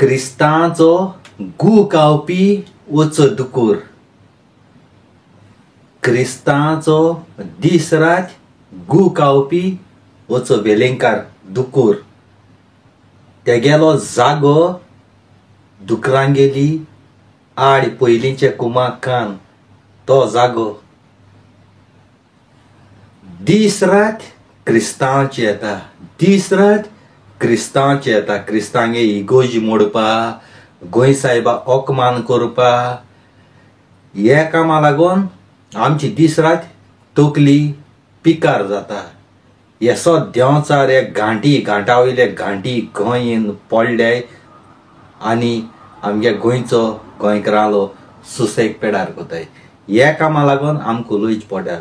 क्रिस्तांचो गू खावपी वचो दुकूर, क्रिस्तांचो दीस रात गू खावपी वचो वेलिंगकार दुकूर। तेगेलो जागो दुकरांगेली आड पयलींचे कुमा कान तो जागो। दीस रात क्रिस्तांवाची येता, दीस रात क्रिस्तांवाची येता, क्रिस्तांगे इगोज मोडपा, गोंय साहेबा अपमान करपा, हे कामा लागून आमची दीस रात तकली पिकार जाता। येसो देंवचार हे घांटी घांटा वयले घांटी गोंयन पडले आनी आमगे गोंयचो गोंयकारांलो सुसेग पेडार कोताय। हे कामा लागून आमकां उलोवचें पडटा।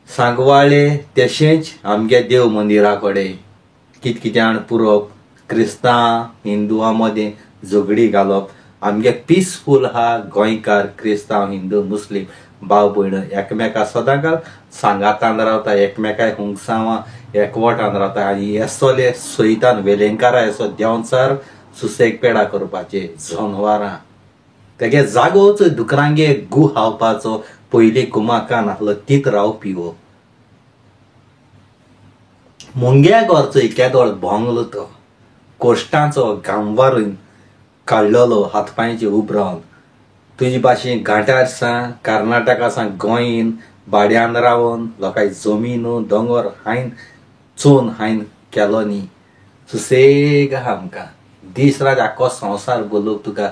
सांगवाळे तशेंच आमगे देव मंदिरा कडेन कित कित्यान पुरोवप, क्रिस्तांव हिंदुआं मदें झगडी घालप। आमगे पिसफूल आहा गोंयकार क्रिस्तांव हिंदू मुस्लीम भाव भयण एकमेका सदांकाल सांगातान रावता, एकमेकाक हुंगसांवां एकवटान रावता। आनी येसोले सैतान वेलेंकारा येसो देंवचार सुसेग पेडा करपाचे जनवरां। तेगे जागोच दुकरांगे गू खावपाचो पयलीं कुमाकान आसलो तीत रावपी हो। मुंग्या घरचो केदोळ भोंगलो तो कोश्टांचो गांवारून काडलेलो हातपांयचे उब रावन। तुजे भाशेन घांटार सावन कर्नाटका सावन गोंयन भाड्यान रावन लोकांक जमीन दोंगर हायन चोन हायन केलो न्ही। सुसेग आहा आमकां। दीस रात आख्खो संवसार बोलोक तुका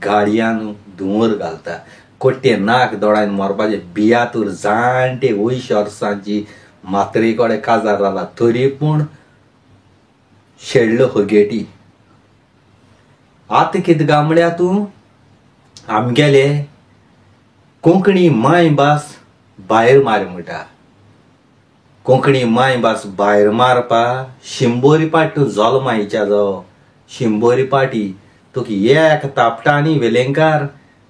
गाडयान धुंवर घालता, कोट्टे नाक दोळ्यान मरपाचे बियातूर जाणटे 80 वर्सांची मात्रे कडेन काजार जाला तरी पूण शेडलो हगेटी। आतां कितें गा म्हळ्यार तूं आमगेले कोंकणी मायभास भायर मार म्हणटा। कोंकणी मायभास भायर मारपा शिंबोरी पाटी तूं जल्मायच्या जावो, शिंबोरी पाटी तुका एक तापटा न्ही वेलेंकार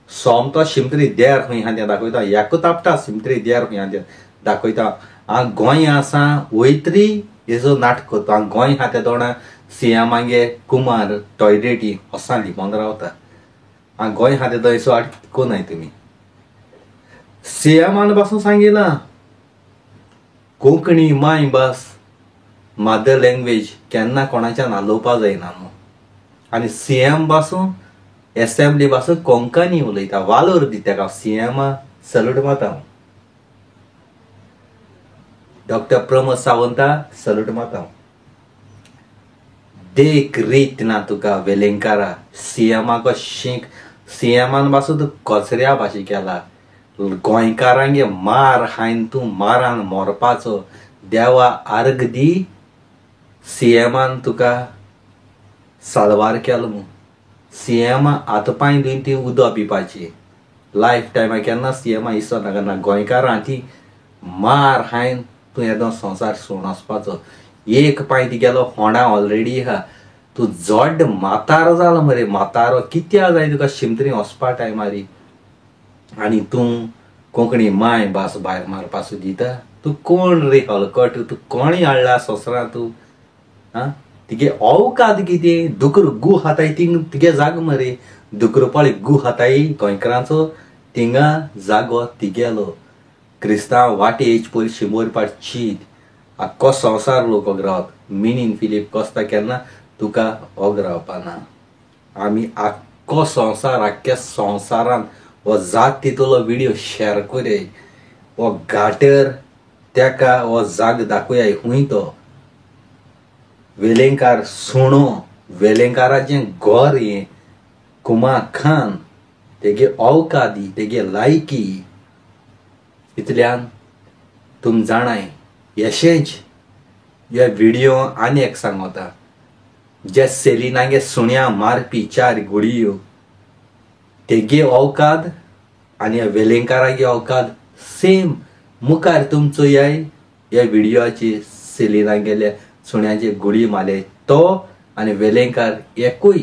सोमतो शिमतरी देर खंय आहा तें दाखयता, एकू तापटा शिमतरी देर खंय आहा तें दाखयता। हांव गोंय आसा वयतरी हेजो नाटक करता, हांव गोंय आहा तें दोणा सियामागे कुमार टॉयलेटी असां लिपोन रावता। हांव गोंय आहा तें हेजो आट कोनाय तुमी सीएमान पासून सांगिलां कोंकणी मायभास मदर लँग्वेज केन्ना कोणाच्यान हालोवपा जायना न्हू। आनी सीएम पासून एसेंब्ली पासून कोंकणी उलयता, वालोर दी तेका सीएमा सल्यूट मारता हांव। डॉक्टर प्रमोद सावंता सल्यूट मारता हांव। देख रीत ना तुका वेलेंकारा सीएमाक शीक, सीएमान पासून तूं कचऱ्या भाशेन केला। गोंयकारांगे मार खायन तूं मारान मरपाचो देवा आर्ग दी सीएमान तुका साल्वार केलो म्हूण। सीएमा हात पांय धुवन ती उदक पिवपाची लायफ टायमा केन्ना सीएमा इसो नाका ना। गोंयकारां ती मार खायन तूं येदो संवसार सोडून वचपाचो। एक पांय तिगेलो होंडा ऑलरेडी आहा, तूं जड म्हातारो जालो मरे म्हातारो कित्याक जाय तुका शिमतरी वचपा टायमारी आनी तूं कोंकणी मायभास भायर मारपा सोदिता। तूं कोण रे हलकट, तूं कोणी हाडला संवसारांत तूं? आं तिगे अवकाद कितें दुकर गू खाताय थिंग तिगे जागो मरे, दुकरपाळी गू खाताय गोंयकारांचो थिंगा जागो तिगेलो। क्रिस्तांव वाटे येवचे पयलीं शिंबोर पाट चीत आख्खो संवसार लोक ओगरावत। मिनीन फिलीप कोस्ता केन्ना तुका ओगरावपाना। आमी आख्खो संवसार आख्ख्या संवसारान हो जात तितलो विडियो शेर करया, हो घाटर तेका हो जाग दाखोवया खूंय तो वेलेंकार सुणो, वेलेंकाराचें घर हें कुमा खान तेगे अवकादी तेगे लायकी। इतल्यान तुम जाणाय येशेंच हे विडियो आनी एक सांगता, जे सेलिनागे सुण्या मारपी 4 गुळयो तेगे अवकाद आनी ह्या वेलेंकारागे अवकाद सेम। मुखार तुमचो याय ह्या विडियोची सेलिनागेल्या सुण्याचे गुळी मारले तो आनी वेलेंकार एकूय।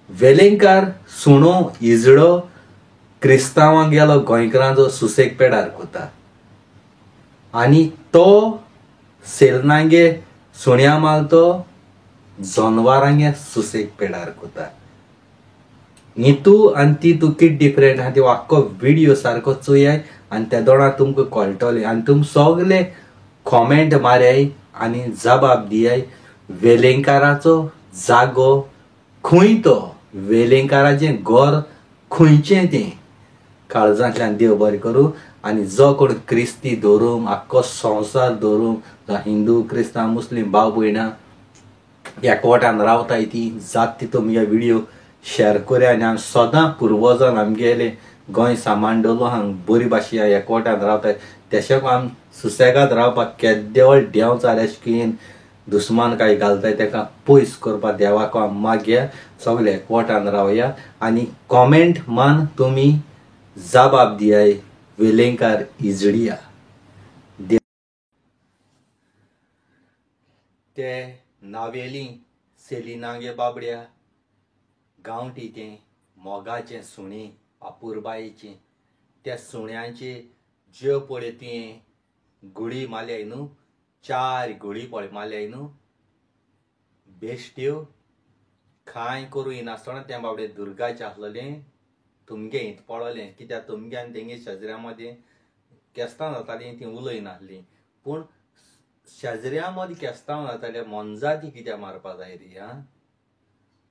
वेलेंकार सुणो इजडो क्रिस्तांवांक गेलो गोंयकारांचो सुसेग पेडार कोता आनी तो सेलनागे सुण्या मारतो जनवरांगे सुसेग पेडार कोता. नितू आनी ती तूं कित डिफरंट आहा ती आख्खो व्हिडियो सारको चोयाय आनी त्या दोणा तुमकां कळटलें. आनी तुम सगळे कॉमेंट मारयाय आनी जबाब दियाय वेलिंगकाराचो जागो खंय तो, वेलिंगकाराचें घर खंयचें तें. काळजांतल्यान देव बरें करूं. आनी जो कोण क्रिस्ती धरून आख्खो संवसार धरून हिंदू क्रिस्तांव मुस्लीम भाव भयणां एकवटान रावताय ती जात ती तुमगे व्हिडियो शेअर करया. आनी आमी सदां पुर्वजान आमगेले गोंय सामान दवरलो हांग बरी भाशेन एकवटान रावताय तेशें आमी सुसेगाद रावपाक केद्दें देंव चार दुस्मान काय घालताय तेका पयस करपाक देवाक आमी मागया. सगळे एकवटान रावया आनी कॉमेंट मान तुमी जबाब दियाय वेलिंगकार इजडिया. ते नावेली सेलिनागे बाबड्या गांवठी तें मोगाचें सुणें अपुरबायेचें त्या सुण्यांचे ज्यो पळय तुवें गुळी मारल्याय न्हू, 4 गुळी पळय मारल्याय न्हू, बेश्ट्यो कांय करूं येनासतना तें बाबडें दुर्गाचें आसलेलें तुमगे हिंत पळोलें. कित्याक तुमगे आनी तेंगे शेजऱ्या मदीं केस्तांव जातालीं तीं उलयनासलीं, पूण शेजऱ्या मदीं केस्तांव जातालें मोनजाती कित्याक मारपा जाय रे. आं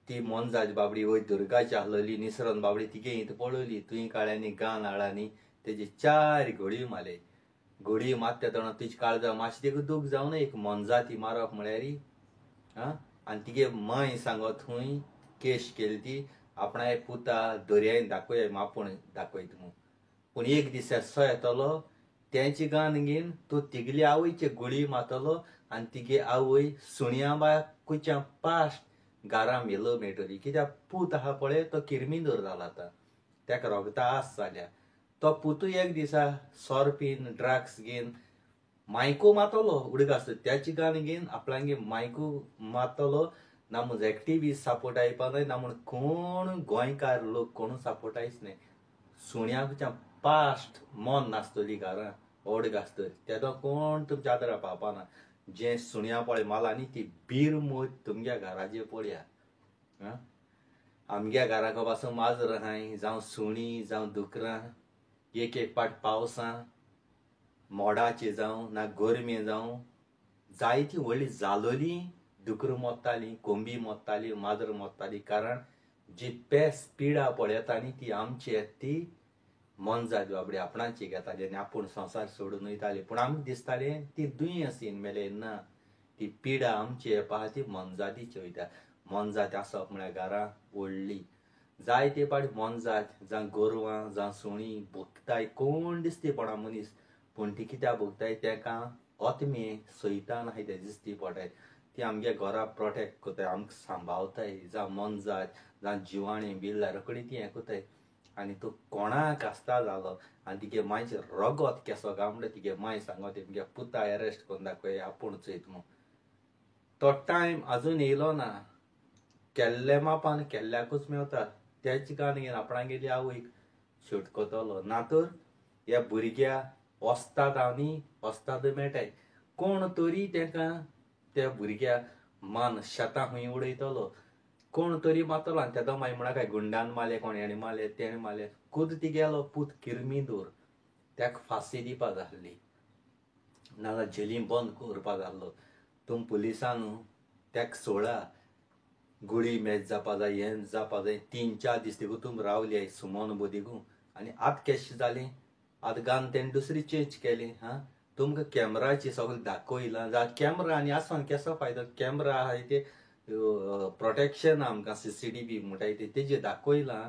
ती मोनजात बाबडी वय दुर्गाची आसलेली निसरोन बाबडी तिगे हिंत पळयली तुवें काळ्यांनी गान हाडांनी तेजे 4 घोडी मारले. घोडी मारता तेन्ना तुजी काळजा मातशें तिका दूख जावन एक मोनजाती मारप म्हळ्यार. आं आनी तिगे मांय सांगत थंय केश केली ती आपणाय पुता दर्यान दाखय आपूण दाखयता म्हूण. पूण एक दीस असो येतलो तेंची गान घेवन तूं तिगली आवयचे गुळी मारतलो आनी तिगे आवय सुण्या बाय कुच्या पास्ट घरा मेलो मेळटली. कित्याक पूत आहा पळय तो किर्मिंदोर जाला आतां, तेका रोगता आस जाल्या. तो पुतूय एक दिसा सोरो पीन ड्रग्स घेवन मायको मारतलो उडगास त्याची गान घेवन आपणागे मायको मारतलो. ना म्हूण एक्टिविस्ट सपोर्ट आयपा न्हय ना म्हूण कोण गोंयकार लोक कोण सपोर्ट आयच न्हय. सुण्याच्या पास्ट मन नासतली घरां ओड आसतली तेदो कोण तुमच्या आदरा पावपाना. जें सुण्या पळय मारला न्ही ती बीर मोत तुमच्या घराचेर पळया. आं आमच्या घराक पासून माजरां आहाय जावं सुणीं जावं दुकरां एक एक पाट पावसां मोडाचें जावं ना गरमे जावं जायतीं व्हडलीं जालोलीं दुकरां मोत्तालीं, कोंबी मोत्ताली, माजरां मोत्ताली. कारण जी पेस पिडा पळयता न्ही ती आमची ती मोनजात बाबडी आपणाची घेताली आनी आपूण संवसार सोडून वयताली. पूण आमकां दिसतालें ती दुयेंस मेलें ना, ती पिडा आमची येवपा ती मोनजातीची वयता. मोनजात आसप म्हळ्यार घरां व्हडली जायते पाट मोनजात जावं गोरवां जावं सुणीं भोगताय कोण दिसती पडा मनीस, पूण ती कित्याक भोगताय तेका आत्मे सैतान आहाय ते दिसती पडटाय. ती आमगे घरा प्रोटेक्ट करताय, आमकां सांबाळताय. जावं मोनजात जावं जिवाणीं बिल्लां रोखडी ती हें करताय. आनी तूं कोणाक आसता जालो आनी तिगे मांयचें रगत केसो काय म्हणटा तिगे मांय सांगत तुमगे पुता एरेस्ट करून दाखय आपूण चोयत म्हूण. तो टायम आजून येयलो ना. केल्ले मापान केल्ल्याकूच मेवता. तेच गान घेवन आपणागेली आवयक शूट करतलो ना तर ह्या भुरग्या वस्ताद आनी वस्ताद मेळटाय कोण तरी तेका त्या भुरग्या मान शेतां खंय उडयतलो कोण तरी मारतलो. आनी तेदो मागीर म्हणा काय गुंडान मारले कोण हेणें मारले तेणें मारले. खुद तिगेलो पूत किर्मिदोर तेका फांसी दिवपा जाय आसली नाजाल्यार जेलीन बंद करपा जाय आसलो. तुम पुलिसान तेका सोडा गुळी मॅच जावपा जाय हें जावपा जाय. 3-4 दीस देखून तुम रावले सुमन बो देखून आनी आतां केशें जालें आतां गान तेणें दुसरी चेंज केली. हां तुमकां कॅमराची सगळें दाखयलां जाल्यार कॅमरा आनी आसोन केसो फायदो. कॅमरा आहाय ते प्रोटेक्शन आमकां CCTV म्हणटाय ते तेजेर दाखयलां.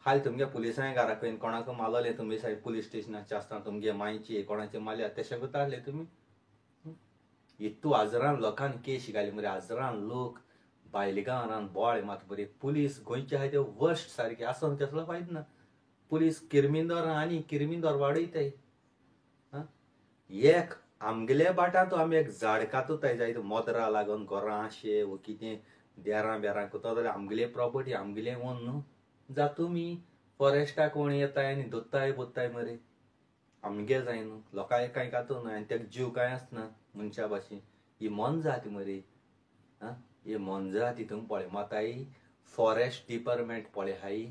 हाल तुमगे पुलिसांय घरा कडेन कोणाक मारलें तुमी सायड पुलीस स्टेशनाचे आसतना तुमगे मांयचे कोणाचे मारल्या तेशें करता आसले तुमी. इतू हजरान लोकांनी केश घाली मरे, हजरान लोक भायले गांवान बोळे मात बरे. पुलीस गोंयचे आहाय ते वर्स्ट सारके आसोन केसलो फायदो ना. पुलीस किर्मिंदोर आनी किर्मिंदोर वाडयताय. आं एक आमगेले बाटांत आमी एक झाड कातताय जायते मोदरा लागून घरां आशे वो कितें देरां बेरां करता जाल्यार आमगेले प्रॉपर्टी आमगेले ओन न्हू. जावं तुमी फॉरेस्टाक कोण येताय आनी दोत्ताय बोत्ताय मरे आमगे जाय न्हू. लोकांक कांय कातू न्हू आनी तेका जीव कांय आसना मनशा भाशेन. ही मोनजात मरे. आं हे मोनजाती तुमी पळय माताय फॉरेस्ट डिपार्टमेंट पळय हाय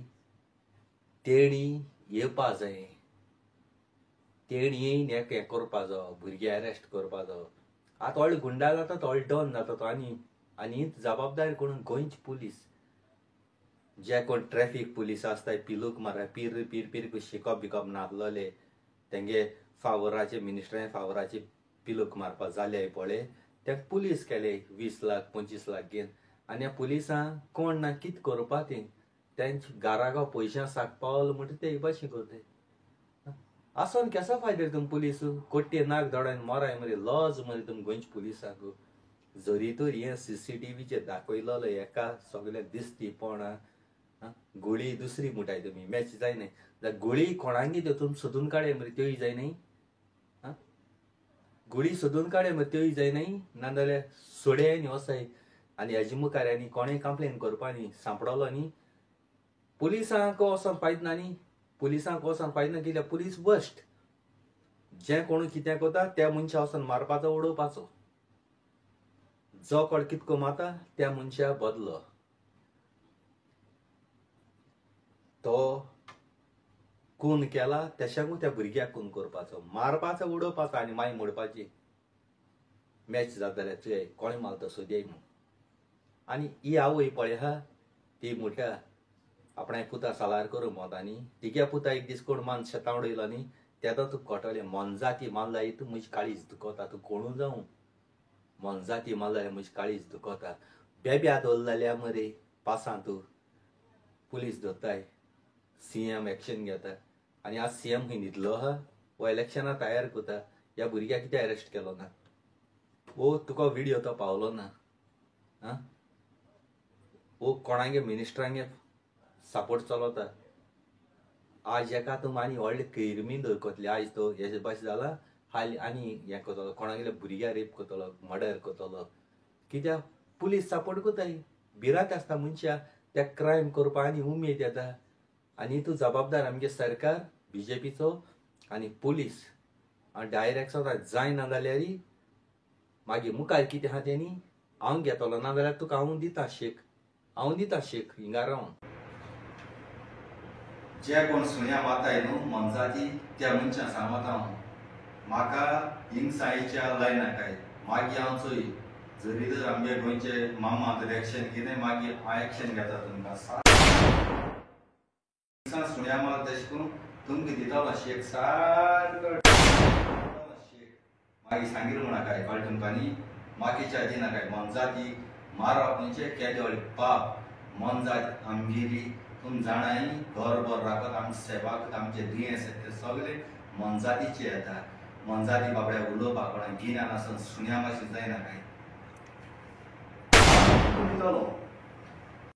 तेणी येवपा जाय, तेणी येवन हें करपा जावो, भुरगे अरेस्ट करपा जावो. आतां व्हडले गुंडा जाता तो व्हडलो डॉन जाता तो. आनी आनी जबाबदारी कोण? गोंयची पुलीस. जे कोण ट्रॅफीक पुलीस आसताय पिलूक मारा पीर पीर पीर शिकप बिकप नासलेले तेंगे फावराचे मिनिस्टरां फावराचे पिलूक मारपा जाले पळय ते पुलीस केले 20 लाख 25 लाख घेवन. आनी ह्या पुलिसांक कोण ना कितें करपा ती तेंचे घरागो पयशां साक पावलो म्हणटा ते भाशेन करताय. आसोन केसो फायदो तुमी पुलीस कोट्टे नाक दोडायन मोराय मरे, लज मरे तुमी गोंयच्या पुलिसांक. जरी तर हें CCTVचेर दाखयलेलो हेका सगळें दिसती पण गोळी दुसरी म्हणटाय तुमी मॅच जायना जाल्यार गोळी कोणांगी त्यो तुमी सोदून काडय मरे, त्योय जायना. आं गोळी सोदून काडय मरे त्योय जायना, नाजाल्यार सोडे न्ही वसाय. आनी हेजे मुखार आनी कोणें कंप्लेन करपा न्ही, सांपडलो न्ही पुलिसांक वचोन फायद ना न्ही, पुलिसांक वचोन फायद ना कित्याक पुलीस बस्ट जें कोण कितें करता त्या मनशा वचोन मारपाचो उडोवपाचो, जो कोण कितको मारता त्या मनशा बदलो तो खून केला तेशाकूय त्या भुरग्याक खून करपाचो, मारपाचो उडोवपाचो आनी मागीर मोडपाची. मॅच जाता जाल्यार चोय कोणें मारता सोदयाय म्हूण. आनी ही आवय पळय आहा ती म्हणटा आपणा पुता सालार करूं मोतांनी, तिगे पुता एक दीस कोण मान शेतां उडयलो न्ही तेदो तुका कळटलें मोनजाती मारल्यार तूं म्हजी काळीज दुखता, तूं कोणू जावं मोनजाती मारल्यार म्हजी काळीज दुखता. बेब्या दवरले जाल्यार मरे पासां तूं पुलीस धरताय, CM action घेता. आनी आज CM खंय न्हिदलो आहा वो इलेक्शना तयार करता, ह्या भुरग्याक कित्याक अरेस्ट केलो ना, वो तुका विडियो तो पावलो ना, आं वो कोणागे मिनिस्टरांगे सपोर्ट चलता. आज एका तूं आनी व्हडले क्रिमी दवरतले, आज तो हेजे भाशेन जाला हाली आनी हें करतलो, कोणागेले भुरग्याक रेप करतलो, मर्डर करतलो, कित्याक पुलीस सपोर्ट करताय. भिरांत आसता मनशाक त्या क्रायम करपाक आनी उमेद येता. आनी तूं जबाबदार आमगे सरकार BJPचो आनी पुलीस आनी डायरेक्ट जायना जाल्यार मागीर मुखार कितें आहा तें न्ही हांव घेतलो, ना जाल्यार तुका हांव दिता शेक, हांव दिता शेक हिंगा रावन. जे कोण सुण्या माताय न्हू मोनजाती त्या मनशां सांगता हांव, म्हाका हिंसायेच्या लायनाकाय. मागीर हांव चोय जरी तर आमगे गोंयचे मामा तर एक्शन घेयना मागीर हांव एक्शन घेता तुमकां. सुण्या मार तशें करून तुमकां दितलो शेक सारको शेक. मागीर सांगीर म्हणाकाय कळ्ळें तुमकां न्ही, मागीरच्या दिनाकाय मोनजाती मारप म्हणजे केदें व्हडलें पाप. मोनजात आमगेली तुमी जाणाय घरभर राखत आमची सेवा करता, आमचे दुयेंस ते सगळे मोनजातीचे येता. मोनजाती बाबड्या उलोवपाक कोणा गिन्यान आसून सुण्या मातशें जायना काय दितलो.